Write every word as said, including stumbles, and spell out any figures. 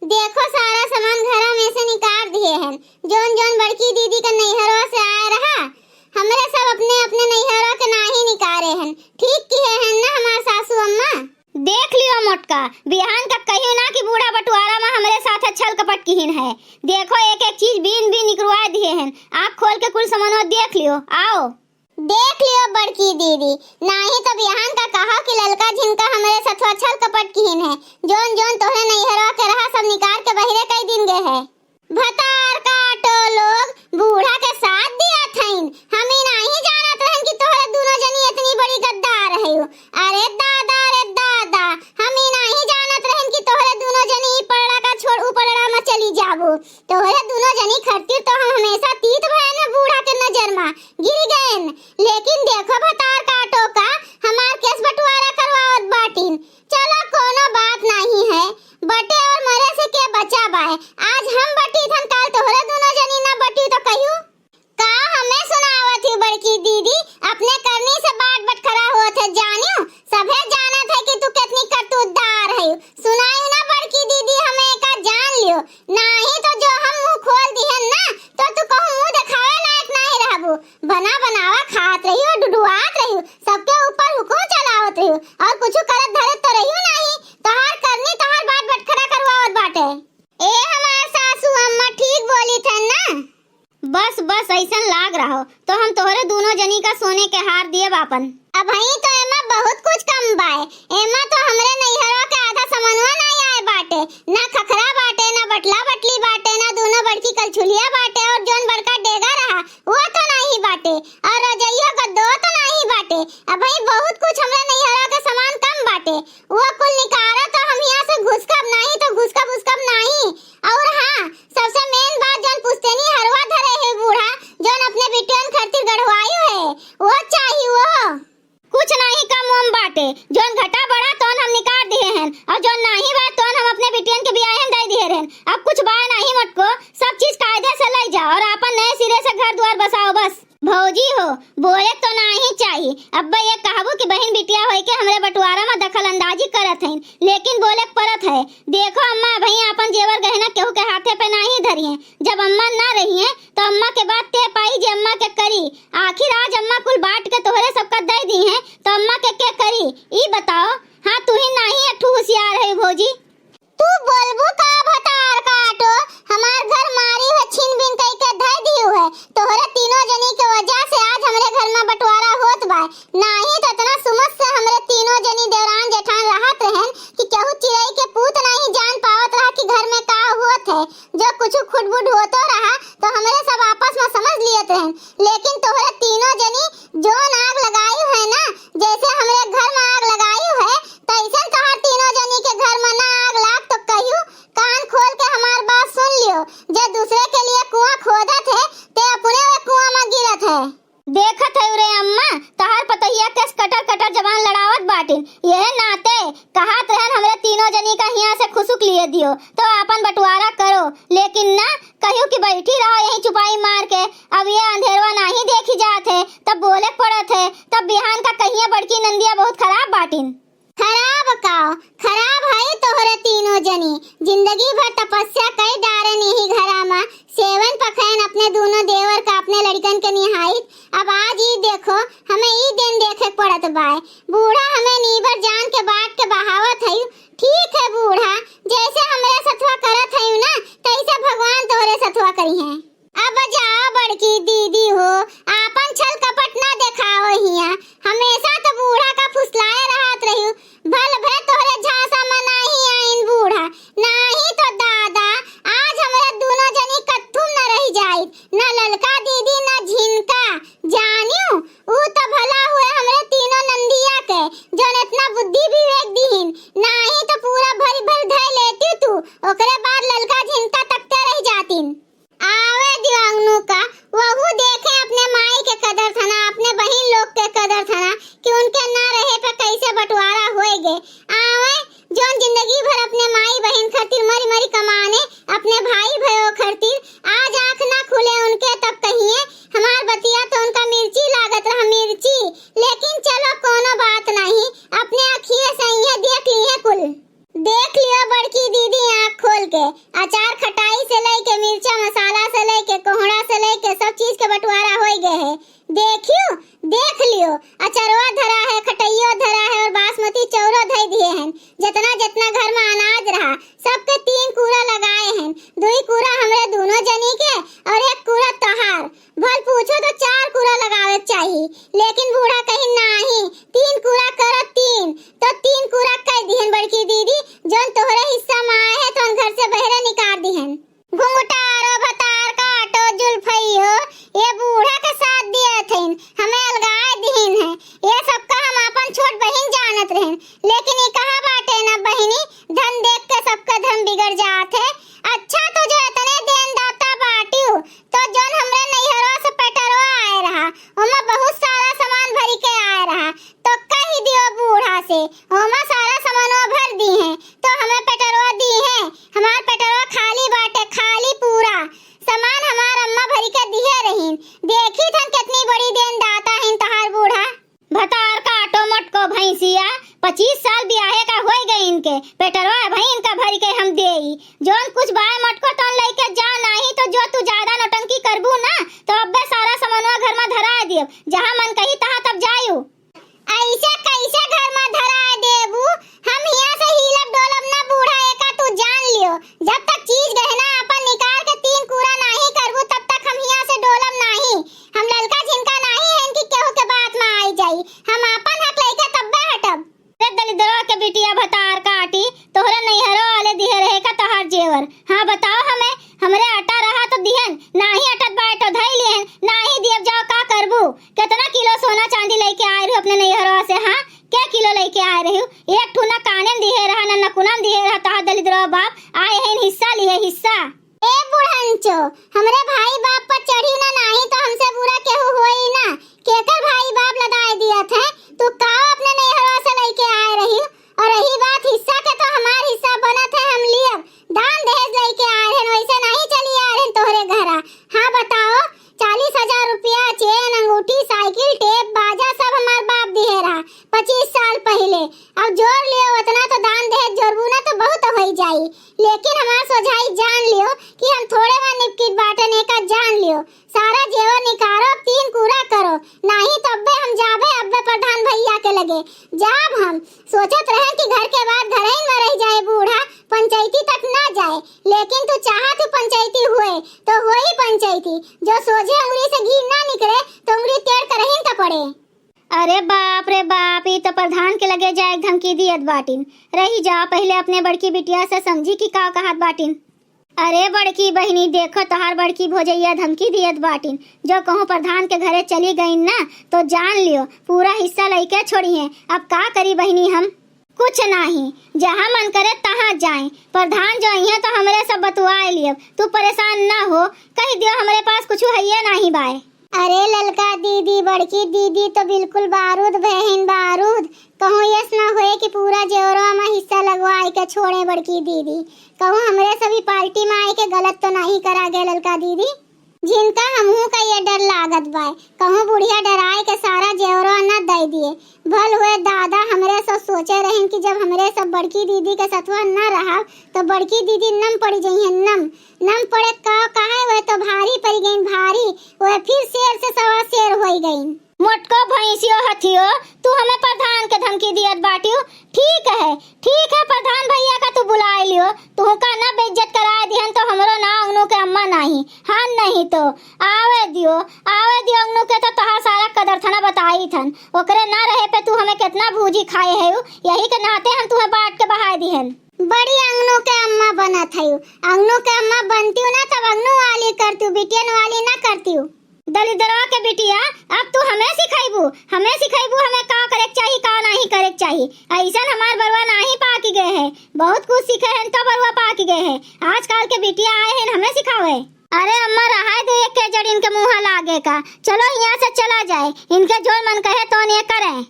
देखो, सारा सामान घरा में से निकार दिहे हन। जौन जौन बड़की दीदी का नैहरवा से आए रहा, हमरे सब अपने अपने नैहरवा के नाहीं निकारे हन। ठीक किहे हन ना हमार सासू अम्मा? देख लियो मोटका, बिहान का कहियो ना कि बूढ़ा बटुआरा मा हमरे साथे छल कपट किहिन है। देखो, एक एक चीज बीन बीन निकरवा दिहे हन। आँख खोल के कुल समनवा देख लियो। आओ। देख लियो बड़की दीदी, नाहीं तो बिहान का कहा कि ललका झिनका हमरे सथवा छल कपट किहिन है। जौन जौन तोहरे नैहरवा के रहा, सब निकार के बहिरे कई दिन गए है। भतार काटो लोग, बूढ़ा के साथ दिया थईन। हम ई नाहीं जानत रहन कि तोहरे दुनो जनी इतनी बड़ी गद्दार है। अरे दादा, अरे दादा, हम ई नाहीं जानत रहन कि तोहरे दुनो जनी ई पड़ड़ा का छोड़ ऊ पड़ड़ा मा चली जाबू। तोहरे दुनो जनी खातिर तो हम हमेशा तीत भयन बूढ़ा के नजर मा गिर गयन। लेकिन देखो भतार काटो का हमार केस बटवारा करवावत बाटिन। चलो कोनो बात नाहीं है, बटे और मरे से के बचा बाय। आज हम बटी थन, काल तोहरे दुनो जनी ना बटी तो कहियो का हमें सुनावत ही बड़की दीदी, अपने करनी से बाट बटखरा होत है जानियो, सभे जानत है कि तू कितनी करतूतदार है। सुनायु ना बड़की दीदी, हमें का जान लियो, नाहीं तो जो हम मुँह खोल दिहन ना, तो तू कहूँ मुँह देखावे लायक नाहीं रहबू। बना बनावा खात रहियो, डुडुआत रहियो, सबके ऊपर हुकुम चलावत रहियो, और कुछ करत धरत तो रहियो नाहीं। तोहार करनी तोहार बाट बटखरा करवावत बाटे। ए हमार सासू अम्मा ठीक बोली थन ना? बस बस, ऐसन लाग रहो तो हम तोहरे दुनो जनी का सोने के हार दिए बापन। अबहीं तो एमा बहुत कुछ कम बाय। एमा तो हमरे नैहरवा के आधा समनवा नाहीं आए बाटे, ना खखरा बाटे, ना बटला बटली बाटे, ना दुनो बड़की कलछुलिया बाटे, और जौन बड़का डेगा रहा वो तो नाहीं बाटे, और रजइया गद्दो तो नाहीं बाटे। अबहीं बहुत कुछ हमरे नैहरवा के सामान कम बाटे, वो कुल निकारा तो हम यहाँ से घुसकब नाहीं तो घुसकब उसकब नाहीं। और हाँ, सबसे मेन बात, जौन पुश्तैनी हरवा धरे है बूढ़ा, जौन अपने बिटियन खातिर गढ़वायु है, वो चाही वो। कुछ नाहीं कम ओम बाटे, जौन घटा बढ़ा तौन हम निकाल दिहे हैं, और जौन नाहीं बा तौन हम अपने बिटियन के बियाहे में दे दिहे रहन। अब कुछ बा नाहीं मोटको, सब चीज कायदे से ले जा और आपन नए सिरे से घर द्वार बसाओ बस। भौजी हो, बोले तो नाहीं चाही। अब्बे ये कहबू कि बहिन बिटिया होई के हमरे बटवारा में दखल अंदाजी करत हईन, लेकिन बोले के पड़त है। देखो अम्मा, अबहीं आपन जेवर गहना केहू के हाथे पे नाहीं धरिहें। जब अम्मा ना रहिहें, तो अम्मा के बात ते पाई जे अम्मा के करी। आखिर आज अम्मा कुल बांट के तोहरे सबका दे दिहें, तो अम्मा के के करी? ई बताओ। हाँ, तू ही नाहीं एक ठू होशियार है भौजी। तू बोलबू का भतार काटो, हमार घर मारी है, छीन बीन कई के धर दियो है। तोहरे तीनों जनी के वजह से आज हमरे घर में बंटवारा होत बा। नाहीं तो इतना सुमत से हमरे तीनों जनी देवरान जेठान रहत रहन कि केहू चिरई के पूत नाहीं जान पावत रहा कि घर में का होत है। जो कुछ खुटबुट होतो रहा तो हमरे सब आपस में समझ लियत रहन, लेकिन तोहरे तीनों जनी जौन आग लगायु है ना, जैसे हमरे घर में आग लगायु है, तैसन तोहर तीनों जनी के घर में ना आग लाग तो कहियो। कान खोल के हमार बात सुन लियो, जे दूसरे के लिए कुआं खोदत है, ते अपने वे कुआं में गिरत है। देखत है रे अम्मा, तोहार पतोहिया केस कटर कटर जबान लड़ावत बाटिन। यह नाते कहत रहन हमरे तीनों जनी का हियां से खुसुक लिए दियो, तो आपन बंटवारा करो, लेकिन ना कहियो कि बैठी रहो यहीं चुपाई मार के। अब ये अंधेरवा नाहीं देखी जात है, तब बोले के पड़त है, तब बिहान का कहिए बड़की नंदिया बहुत खराब बाटिन। खराब काओ, खराब है तोहरे तीनों जनी। जिंदगी भर तपस्या कई डारन यही घरा मा, सेवन पखैन अपने दोनों देवर का, अपने लड़कन के निहाइत। अब आज ई देखो, हमें ई दिन देखे के पड़त बाय। बूढ़ा हमें नीबर जान के बाट के बहावत है। ठीक है बूढ़ा, जैसे हमरे सथवा करत है ना, तैसे भगवान तोहरे सथवा करिहें। अब जाओ बड़की दीदी हो, आपन छल कपट ना देखाओ हिया। हमेशा तो बूढ़ा का फुसलाए रहत रहियो, भल भे तोहरे झांसा में नाहीं आइन बूढ़ा, नाहीं तो दादा, आज हमरे दोनों जनी कत्थुम न रह जाइत, न ललका दीदी न झिनका। जानियो, ऊ तो भला हुए हमरे तीनों नंदिया के, जौन इतना बुद्धि विवेक दीहिन, नाहीं तो पूरा भरी भरी धै लेती तू, ओकरे बाद ललका झिनका तकते रह जातिन। आवे दियो अंगनू का, वहू देखे अपने माई के कदर थाना, अपने बहिन लोग के कदर थाना, कि उनके ना रहे पे कैसे बंटवारा होए गे। आवे, जौन जिंदगी भर अपने माई बहिन खातिर मरी मरी कमाने, अपने भाई भयो खातिर, आज आँख ना खुले उनके तब कहिए, हमार बतिया तो उनका मिर्ची लागत रहा, मिर्ची। लेकिन चलो कोनो बात नहीं, अपने अखिए से इहे देख लिए कुल। देख लियो बड़की दीदी आँख खोल के। अचार खटाई से लेके, मिर्चा मसाला से लेके, कोहड़ा से लेके, सब चीज के बंटवारा होइ गए है। देखियो, देख लियो, अचरवा धरा है, खटइयो धरा है और बासमती चौरो धइ दिए हैं। जितना जितना घर में अनाज रहा, सबके तीन कूरा लगाए हैं। दुई कूरा हमरे दोनों जनी के और एक कूरा तोहार। भल पूछो तो चार कूरा लगावे के चाही, लेकिन बूढ़ा कहिन नाही, तीन कूरा करो तीन। तो तीन कूरा कह दिहन बड़की दीदी, जौन तोहरे हिस्सा में आए है तो घर से बहरे निकाल दिहन। घुंघटारो भतार काटो जुल्फइयो, ये बूढ़ा के साथ दिए थिन, हमें अलगाए दिहिन है। ये सबका हम अपन छोट बहिन जानत रहेन, लेकिन ये कहा बाटे ना बहिनी, धन देख के सबका धर्म बिगड़ जात है। अच्छा तो जो इतने देन दाता बाटियो, तो जौन हमरे नैहरवा से पेटरवा आए रहा, ओमा बहुत सारा सामान भरी के आए रहा, तो कह दियो बूढ़ा से, ओमा सारा सामानवा भर दिहे, तो हमें पेटरवा दिहे, हमार पेटरवा खाली बाटे, खाली पूरा। सामान हमार अम्मा भरी के दिहे रहीन। देखी थन कितनी बड़ी देन दाता हिन तोहार बूढ़ा। भतार काटो मोटको भैंसिया, पच्चीस साल बियाहे का होई गए इनके, पेटरवा भाई इनका भरी के हम देई। जौन कुछ बाय मोटको तौन लइके जा, नाही तो जो तू ज्यादा नौटंकी करबू ना, तो अब्बे सारा सामानवा घर में धरा दियब, जहाँ मन कही तहाँ तब जायू। ऐसे कैसे घर में धरा देबू? हम हियाँ से हिलब डोलब ना बूढ़ा, एका तू जान लियो। जब तक चीज गहना अपन निकाल के तीन कूरा नाही करबू, तब तक हम हियाँ से डोलब नाही। हम ललका झिनका नाही हैं कि केहू के बात में आई जाई। हम आपन हक लेके तब्बे हटब। अरे दलिद्रवा के बिटिया भतार काटी, तोहरे नैहरो वाले दिहे रहे का तोहार जेवर? हाँ बताओ हमें, हमरे अटा रहा तो दिहन, नाही अटत बाय तो धई लिहन, नाही दियब जाओ का करबू? कितना किलो सोना चांदी लेके आए रहू अपने नैहरवा से? हाँ, के किलो लेके आए रहू? एक ठू ना काने में दिहे रहा, ना नकुना में दिहे रहा, तोहार दलिद्रवा बाप आए हैं हिस्सा लिए हिस्सा। ए बुढ़ंचो, हमरे भाई बाप पर चढ़ी ना, नाही तो हमसे बुरा केहू होई ना। केकर भाई बाप लदाए दिया थे? तू का अपने नैहरवा से लेके आए रही? और रही बात हिस्सा के, तो हमार हिस्सा बनत है, हम लियब। दान दहेज लेके आए रहन, वैसे नाही चली आए रहन तोहरे घरा। हाँ बताओ, चालीस हजार रुपया, चेन, अंगूठी, साइकिल, टेप, बाजा सब हमार बाप दिहे रहा पच्चीस साल पहिले। अब जोड़ लियो उतना तो दान दहेज जोड़बू ना तो बहुत होई जाई। लेकिन हमार सोझाई जान लियो कि हम थोड़े में निपकित बाटन, एका जान लियो। सारा जेवर निकारो, अब तीन कूरा करो, नाही तो अब्बे हम जाबे अब्बे प्रधान भैया के लगे। जाब हम। सोचत रहे कि घर के बाद घरइन में रह जाए बूढ़ा, पंचायती तक ना जाए, लेकिन तू चाहत हू पंचायती हुए तो होई पंचायती। जो सोझे उंगली से घी ना निकले तो उंगली टेढ़ करहिन का पड़े। अरे बाप रे बाप, ई तो प्रधान के लगे जाए के धमकी दियत बाटिन। रही जा, पहिले अपने बड़की बिटिया से समझी कि का कहत बाटिन। अरे बड़की बहिनी, देखो तोहार बड़की भोजैया धमकी दियत बाटिन, जो कहूँ प्रधान के घरे चली गईन ना तो जान लियो पूरा हिस्सा लइके छोड़िहें। अब का करी बहिनी हम? कुछ नाही, जहाँ मन करे तहाँ जाए। प्रधान जो अइहें तो हमरे सब बतुआए लियब। तू परेशान ना हो, कह दियो हमरे पास कुछ हइये नाही बाय। अरे ललका दीदी, बड़की दीदी तो बिल्कुल बारूद बहिन बारूद। कहूँ यस ना होए कि पूरा जेवरवा में हिस्सा लगवाए के छोड़े बड़की दीदी। कहूँ हमरे सभी पार्टी में आए के गलत तो नाही करा गए ललका दीदी। जिनका हमहू का ये डर लागत बाय, कहूँ बुढ़िया डराए के सारा जेवरवा न दे दिए। भल हुए दादा, हमरे सब सोचे रहिन कि जब हमरे सब बड़की दीदी के सथवा न रहब, तो बड़की दीदी नम पड़ी जइहें, नम। नम पड़े का, काहे वह तो भारी पड़ी गईन, भारी। वह फिर शेर से सवा शेर होई गईन। मोटको भैंसियो हथियो, तू हमें प्रधान के धमकी दियत बाटियो। ठीक है, ठीक है, प्रधान भैया का तू बुलाए लियो। तुहका ना बेइज्जत कराए दिहन तो हमरो ना अंगनू के अम्मा नाही। हाँ नहीं तो। आवे दियो, आवे दियो अंगनू के तो तोहार सारा कदरथना बताई थन। ओकरे ना रहे पे तू हमें कितना भूजी खाए है, यही के नाते हम तुहे बांट के बहाए दिहन। बड़ी अंगनू के अम्मा बनत है, अंगनू के अम्मा बनती ना तब अंगनू वाली करती, बिटियन वाली ना करती। दलिद्रवा के बिटिया, अब तू हमें सिखाइबू, हमें सिखाइबू हमें का करे के चाही, का नाही करे के चाही। अइसन हमार बरुआ नाही पाकि गए है, बहुत कुछ सीखे हैं तो बरुआ पाकि गए है। आजकल के बिटिया आए हैं हमें सिखावे। अरे अम्मा, रहाय दे एक के जड़ इनके मुँह लागे का। चलो यहाँ से चला जाए, इनके जो मन कहे तो ये करें।